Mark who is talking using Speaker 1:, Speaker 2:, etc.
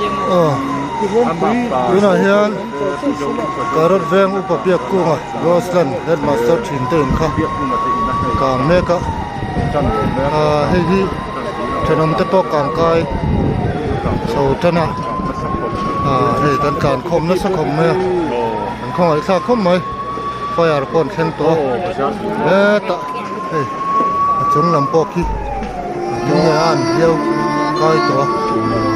Speaker 1: Aw tunah hian Karot veng upa biak kunga Roseland headmaster thin te in kha kang mek a ah hei hi thenawm te pawh kang kai chho tan a ah hei kan tlan khawm nasa khawp mai a an khawngaih thlak khawp mai fire pawh an thleng tawh a hetah hei a chung lam pawh khi. Tunge a an hliau kai tawh a.